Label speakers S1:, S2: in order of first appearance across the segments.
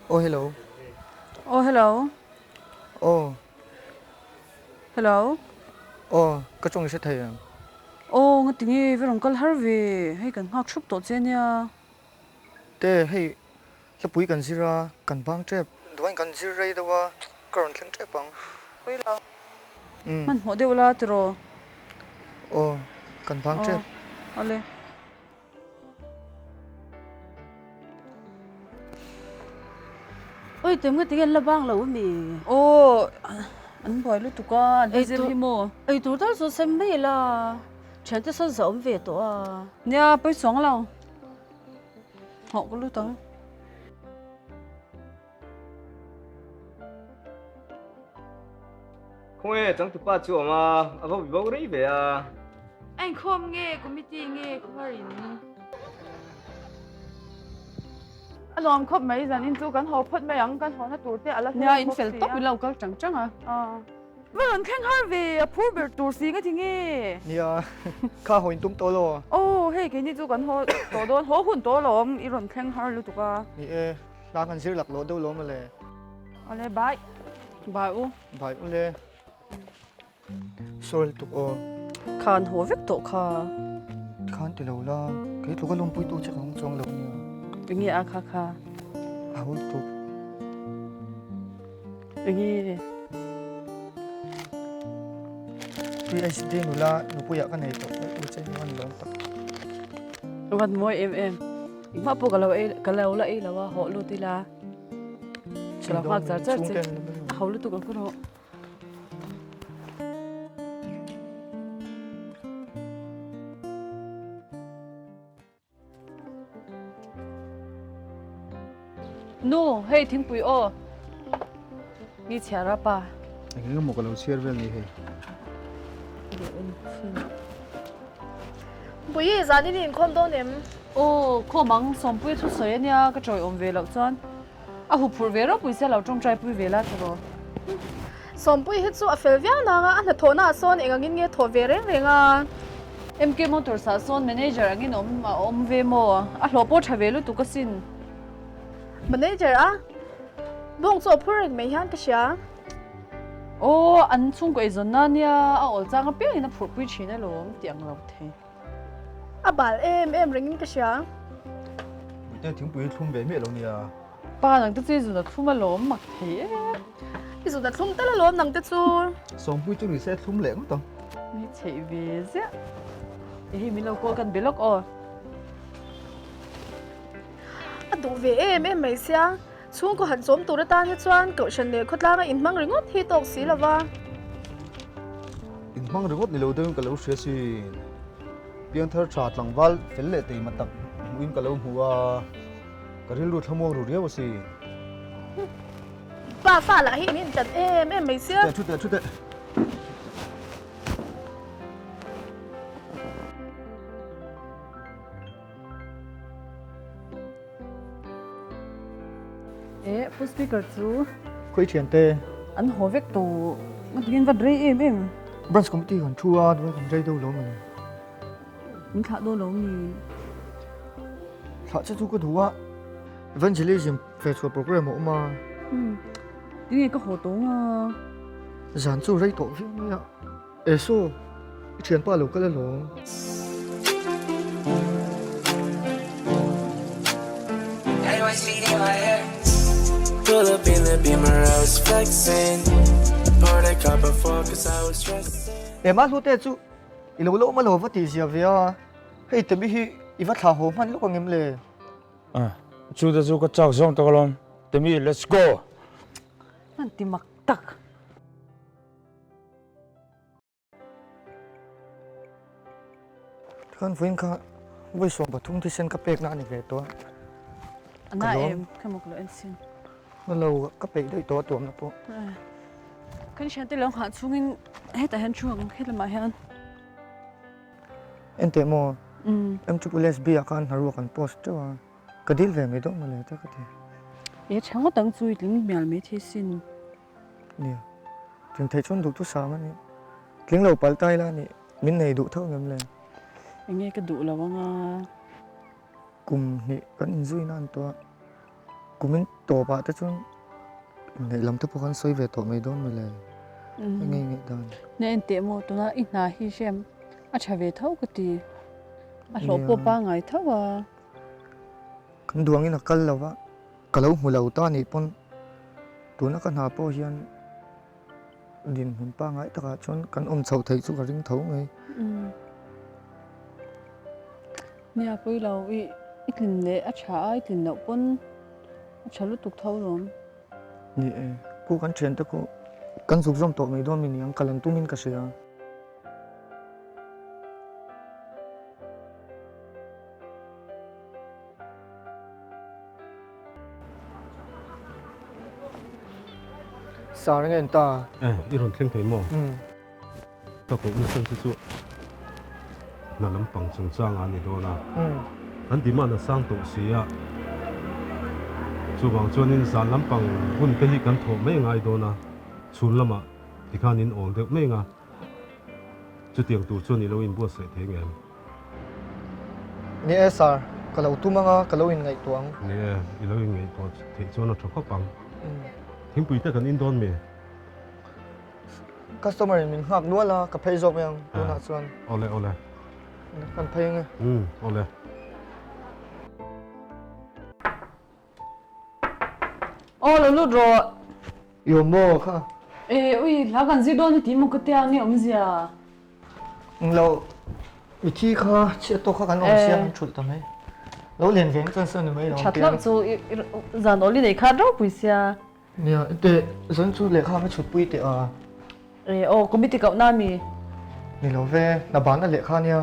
S1: Oh hello.
S2: Oh hello.
S1: Oh.
S2: Hello.
S1: Oh ka tawng i hre thei em?
S2: Oh nga tinge va rawn kal har ve, hei kan nghak thup tawh che nia.
S1: Te hei hlapui kan zir a, kan bang tep. Duain kan zir rei deuh a, ka rawn thleng tep ang.
S2: Pawi lo. Hmanhmawh deuh la tiraw?
S1: Aw kan bang tep.
S2: Aw awle.
S3: Oi tem nga tinge la bang lo mi.
S2: Aw an buai lutuk a an la zir hi maw.
S3: Ei tur tal chu sem mai la thian te sawn za awm ve tawh a.
S2: Nia pawi chuang lo. Hawh ka lut ang.
S4: Khawnge changtupa chu awm a, a va bo rei ve a.
S5: A inkhawm nge committee nge khawhar in. A lawm khawp mai zanin chu kan haw phawt mai ang kan hawna tur te a la
S2: Nia in fel tawp ilo kal chang chang a.
S5: Va rawn thleng har ve a phur ber tur si nga ti nge.
S1: Nia kha haw in tum tawh lo.
S5: Aw hei keini chu kan haw tawh dawn haw hun tawh alawm i rawn thleng har lutuk a.
S1: Ni e. Hla kan zir lak loh deuh lo mawle.
S5: Awle bye.
S2: Bye u.
S1: Bye u le. Sorry lutuk aw.
S2: Khan haw vek tawh kha.
S1: Khan ti lo la, kei tluka lawmpui tu che ka hawng chuang lo nia.
S2: Enge a kha kha?
S1: A ho lutuk.
S2: Enge?
S1: PhD nula nupuiah ka nei tawh tu che hi an lawm tak.
S2: Van mawi em em. Engmah pawh ka lo ei ka lo la ei lo a hawh lut ila ka lo nghak char char che a ho lutuk ang ka rawh. Nu hei thingpui aw mi chhiar a pa.
S6: Eng eng emaw ka lo chhiar vel ni hei.
S7: Pui zan in inkhawm dawn em?
S2: Aw, khawm ang, Sawmpuia thu sawi ania ka chawi awm ve loh chuan a hup phurh ve ropui sia lo tawngtai pui ve la tiraw.
S7: Sawmpuia hi chu a fel viau nang a, a hnathawhna ah sawn eng angin nge thawh ve reng reng a?
S2: MK Motors ah sawn manager angin awm a awm ve maw? A hlawh pawh tha ve lutuk asin.
S7: Manager a? Bawng chu a phur reng mai hian ka hria.
S2: Aw, an chhungkaw eizawnna ania a awl chang apiangin a phurhpui thin alawm tih ang lo thei.
S7: A bal em em rengin ka hria.
S6: Puite thingpui thlum ve miah lo nia.
S2: Pa nang te chu i zun a thlum alawm mak thei e.
S7: I zun a thlum tal alawm nang te chu.
S6: Sawmpui chu ni se thlum leh ngawt ang.
S2: Ni chheih ve ziah. Hei min lo call kan be lawk aw.
S7: A duh ve em em mai sia. Chhungkaw han chawm tur atan hi chuan Kohhran leh khawtlanga inhmang ringawt hi tawk si lo va.
S6: Inhmang ringawt ni lo deuhin ka lo hria sin. Piangthar tha tlangval fel leh teima tak hmuhin ka lo hmu a, ka rilru thlamuang ru riau asin.
S7: Pa fa lah hi in intat em em mai sia.
S6: Thu teh, thu teh, thu teh.
S2: Eh, Pu Speaker chu.
S1: Khawi thian te.
S2: An haw vek tawh. Ngatikin vat rei em em.
S1: Branch committee kan thu a, duai kan rei deuh lo mawni.
S2: Min thlah dawn lo mi.
S1: Thlah che chu ka duh a. Evangelism ve chhuah program a awm a.
S2: Hmm. Tinge ka haw tawng a.
S1: Zan chu rei tawh viau mai a. E saw, i thianpa lo kal alawm. E mah hlute chu i lo la awm alo va tih zia ve a, hei Temi hi i va thlah haw hman lawk ang em le?
S8: Chu te chu ka chak zawng tak alawm, Temi let's go!
S2: An ti mak tak.
S1: Chuan vawiin kha vawi 13 thisen ka pekna a ni ve tawh a.
S2: A na em? Ka mawk lo en sin.
S1: Na lo ka peih daih tawh a tuamna pawh.
S2: Kan thiante lo nghah chungin hetah hian thu ang helamah hian.
S1: Enteh maw? MSSB ah khan hnaruak an post teuh a. Ka dil ve mai dawn mawle ta ka ti.
S2: E tha ngawt ang chu i tling mial mai thei sin.
S1: Nia, tling theih chuan duh thusam a ni. Tling lo pal tai la ni, min nei duh tho ngem le.
S2: Enge ka duh lo anga.
S1: Kum hnih kan inzui nan tawh a. Kumin tawpah te chuan inneih lam te pawh kan sawi ve tawh mai dawn mawle. Eng nge ngaih dan?
S2: Nia enteh maw tuna i hna hi hrem a tha ve tho ka ti. A hlawh pawh pangngai tho a.
S1: Kan duangin a kal lo va, ka lo hmu lo ta nih pawn tuna ka hna pawh hian dinhmun pangngai takah chuan kan awm chhoh theih chu ka ring tho mai.
S2: Nia pawi lo i i tlin leh a tha a i tlin loh pawn a tha lutuk tho lawm.
S1: Ni e, ku kan thiante khu kan zuk zawm tawh mai dawn mi niang ka lan tumin ka hria. Sar nge ta?
S9: Eh, i rawn thleng thei maw? Ka koh nasa chu chu hna lampang chungchang a ni dawn a. Kan demand a sang tawh si a. Chuvang chuanin zan lampang hun te hi kan thawh mai ngai dawn a. Chhun lamah tikhan in awl deuh mai ang a. Chutiang tur chuan i lo inbuatsaih thei ngem?
S1: Ni e sir, ka lo tum anga ka lo inngaihtuah ang.
S9: Ni e, i lo inngaihtuah theih chuan a tha khawp ang. Thingpui te kan in dawn mi?
S1: Customer in min nghak nual a, ka phei zawk mai ang tunah chuan.
S9: Awle awle.
S1: Kan phei ange.
S9: Umm awle.
S2: Aw lo lut rawh.
S1: I awm maw kha?
S2: E ui hla kan zir dawn hi tih maw ka tia nge awmzia?
S1: Englo mithi kha chhiat tawk kha kan awm sia kan thulh ta mai. Lo len ve ang chuan sawn ni mai lo.
S2: That hlauh chu zan awli nei khat ropui sia.
S1: Nia teh zan chu lehkha ka chhutpui teh a.
S2: E aw committee koh na mi?
S1: Ni lo ve, hna ban a lehkha nia.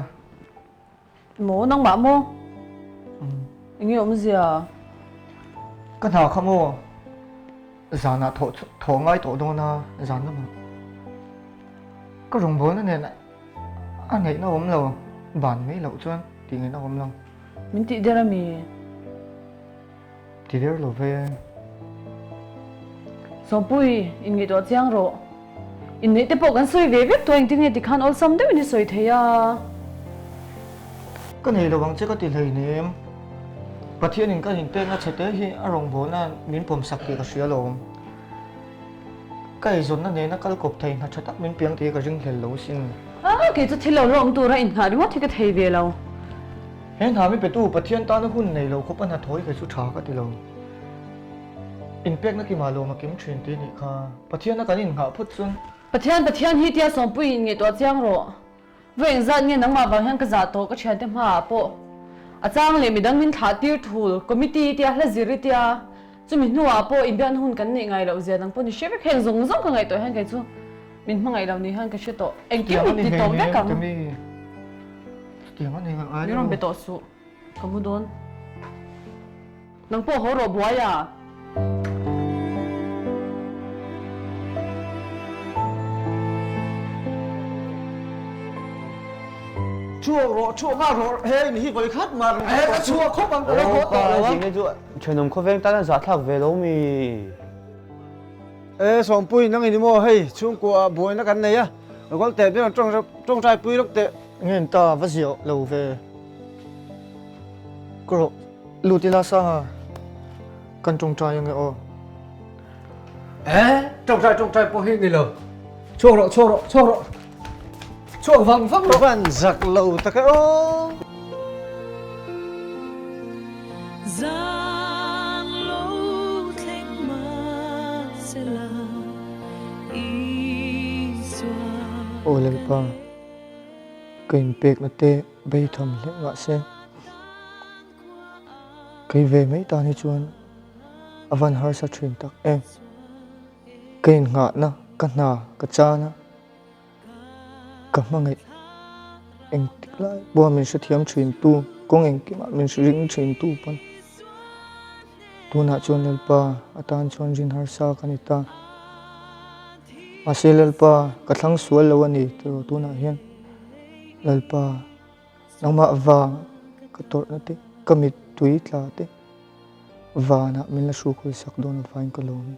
S2: Maw nangmah maw? Enge awmzia?
S1: Ka hna kha maw? Zanah thawh thawh ngai tawh dawn a, zan lamah ka rawngbawlna nen a ngaihna awm lo, ban mai loh chuan tih ngaihna awm lo.
S2: Min tih der ami?
S1: Ti der lo ve.
S2: Sawmpui, inngaihtuah chiang rawh. Inneih te pawh kan sawi ve vek tawh engtin nge tikhan awlsam deuhin i sawi thei a.
S1: Ka nei lo ang che ka ti hleinem. Pathianin ka inpekna chhe te hi a rawngbawlna min pawmsak tih ka hria alawm. Ka eizawnna nena kal kawp thei hna tha tak min piang tih hi ka ringhlel lo asin.
S2: A, kei chu thil lo lawm tura inhnah ringawt hi ka thei ve lo.
S1: He hna mi petu Pathian tana hun nei lo khawp a hnathawh hi kei chu tha ka ti lo. Inpekna kimah lawm a kim thin tih nih kha. Pathiana kan innghah phawt chuan.
S2: Pathian Pathian hi tia sawmpui in ngaihtuah chiang rawh. Vawi engzat nge nangmah vang hian ka zah tawh ka thiante hmaah pawh. A chang leh midang min thlah tir thul, committee tia hla zir i tia. Chumi hnuah pawh inbiakna hun kan neih ngai loh zia dang pawh ni hre vek. Heng zawng zawng ka ngaihtuah hian kei chu min hmangaih lo ni hian ka hre tawh. Engkim min ti tawh vek ang. Min rawn be tawh suh. Ka mu dawn. Nang pawh haw rawh buai a.
S10: Chhuak rawh, chhuak nghal rawh, he in hi vawi khat mah rawh. He ka chhuak khawp ang, ka lo haw tawh lo ang.
S4: Chu thenawm khawveng tan a zahthlak ve lo mi.
S10: E Sawmpui nang in maw hei chhungkua ah buaina kan nei a, Goal teh ber ang tawngtai pui lawk teh.
S1: Ngen ta va ziah lo ve. Ka rawh lut ila Sanga kan tawngtai ange aw.
S10: E tawngtai tawngtai pawh hi ni lo. Chhuak rawh chhuak rawh chhuak rawh. Chhuak vang vang rawh. Van zak lo tak e aw.
S11: Zan lo thleng mahsela Isua.
S1: Aw Lalpa, ka inpekna te beitham hle mahse kei ve mai tan hi chuan a van harsa thin tak em. Ka innghahna, ka hna, ka chana. Ka hmangaih engtik lai pawha min hrethiam thin tu, kawng engkimah min hre ring thin tu pawn tunah chuan Lalpa atan chuan rin harsa ka ni ta. Mahse Lalpa ka thlang sual lo a ni tiraw tunah hian Lalpa nangmah vang ka tawrhna te, ka mittui tla te vanah min la hrukhul sak dawn avangin ka lawm e.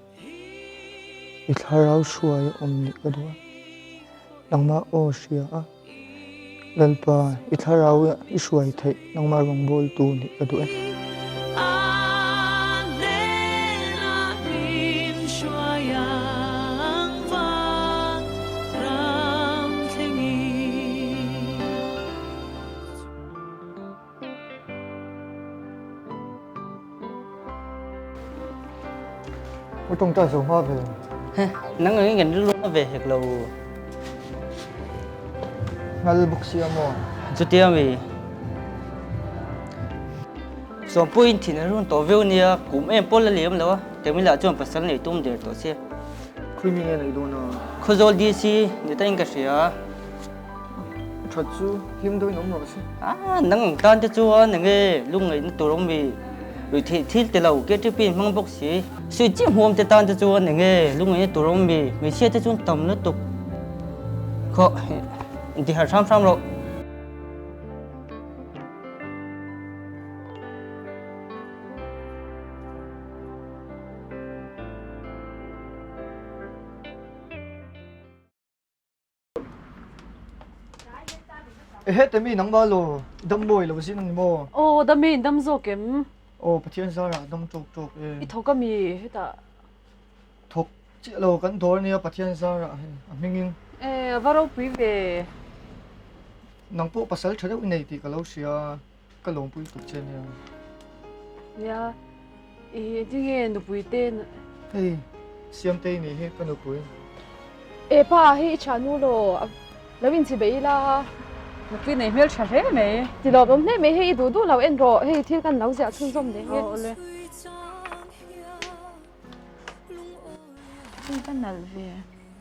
S1: I thlarau hruai a awm nih ka duh a, nangmah aw hria a, Lalpa i thlarau i hruai theih nangmah rawngbawltu nih ka duh e. Ka tawngtai zo hma ve.
S12: Heh, nang angin kan rilru na ve hek lo.
S1: Ngal bawk sia maw?
S12: Chutia mi. Sawmpuiin thin a run tawh viau nia, kum em pawh la liam lo a, Temila chuan pasal nei tum der tawh sia.
S1: Khawi mi nge nei dawn a?
S12: Khawzawl DC ni ta in ka hria.
S1: That chu hlim deuhin awm rawh se.
S12: Ah, nang ang tan te chuan enge lungngaihna tur awm mi ruihtheih thil te lo KTP in hmang bawk si. Sui chiah hmuam te tan te chuan enge lungngaihna tur awm mi hmeichhia te chuan tam lutuk khaw inti harh hram hram rawh.
S1: Ehe Temi nangmah law dam mawi lo zin ani maw?
S2: Aw dam e in dam zawk em?
S1: Aw Pathian zarah dam tawk tawk e.
S2: I thawk a mi hetah?
S1: Thawk chiah lo kan dawr ania Pathian zarah hei a hmingin.
S2: E a va ropui ve.
S1: Nang pawh pasal tha deuh i nei tih ka lo hria ka lawmpui tuk che nia.
S2: Nia i tinge nupui te.
S1: Hei Siamtei nih hi ka nupui.
S5: E pa hei i thiannu law lo inchi bei ila.
S2: Nupui nei hmel tha hle mai.
S5: Ti lawm awm hle mai hei i duh duh lo en rawh hei thil kan lo ziah chhunzawm leh nge.
S2: Aw awle.
S13: Hei va nalh ve.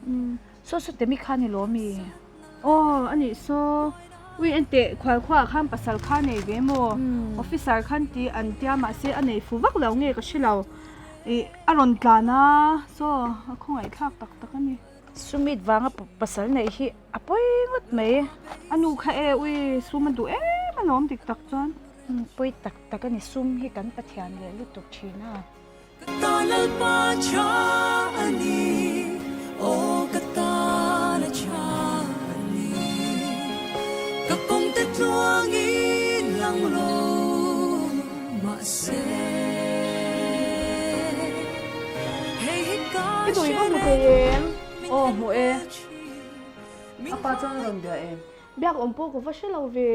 S13: Umm saw saw temi kha ni lawm i.
S5: Aw a nih saw. Ui enteh khual khuaah khan pasal kha nei ve maw? Officer khan tih an tia mahse a nei fu vak lo nge ka hre lo. Ih a rawn tlan a saw a khawngaih thlak tak tak a ni.
S13: Sumit vanga pasal neih hi a pawi ngawt mai.
S5: A nu kha e ui sum a duh em alawm dik tak chuan.
S13: Pawi tak tak a ni sum hi kan Pathian leh lutuk thin a.
S11: Ka tan Lalpa tha a ni, aw ka tan a tha a ni. Ka kawngte tluangin lang lo mahse, hei hi ka
S5: I duh i va hmu thei em?
S2: Aw hmu e. A pa chuan a rawn bia em?
S7: Biak awm pawh ka va hre lo ve.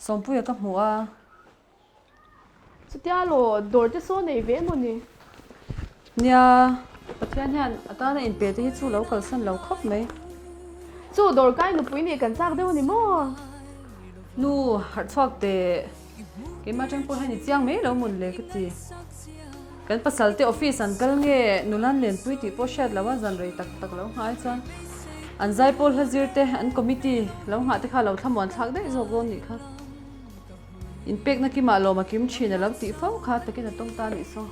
S2: Sawmpuia ka hmu a.
S7: Chutia law, dawr te saw nei ve emaw ni?
S2: Nia, Pathian hian a tana inpe te hi chu lo kalsan lo khawp mai.
S7: Chu dawr kai nupui nih kan chak deuh a ni maw?
S2: Nu, harh chhuak teh. Keimah atang pawh hian i chiang mai lo mun le ka ti. Kan pasal te office an kal nge nulan lenpui tih pawh hriat lo a, zan rei tak tak lo nghah ai chuan an zaipawl hla zir te, an committee lo nghah te kha lo thlamuan thlak daih zawk dawn nih kha. Inpekna kimah lawm a kim thin a lo tih fo kha takin a tawng ta nih saw.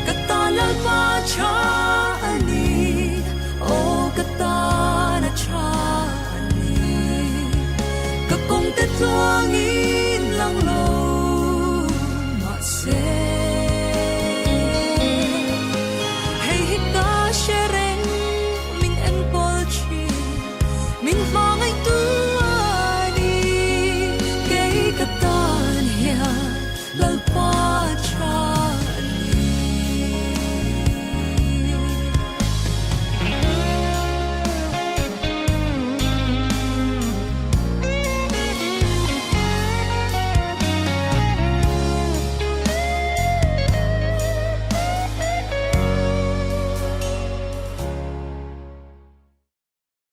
S11: Ka tan Lalpa tha a ni, aw ka tan a tha a ni. Ka kawngte tluangin lang lo mahse.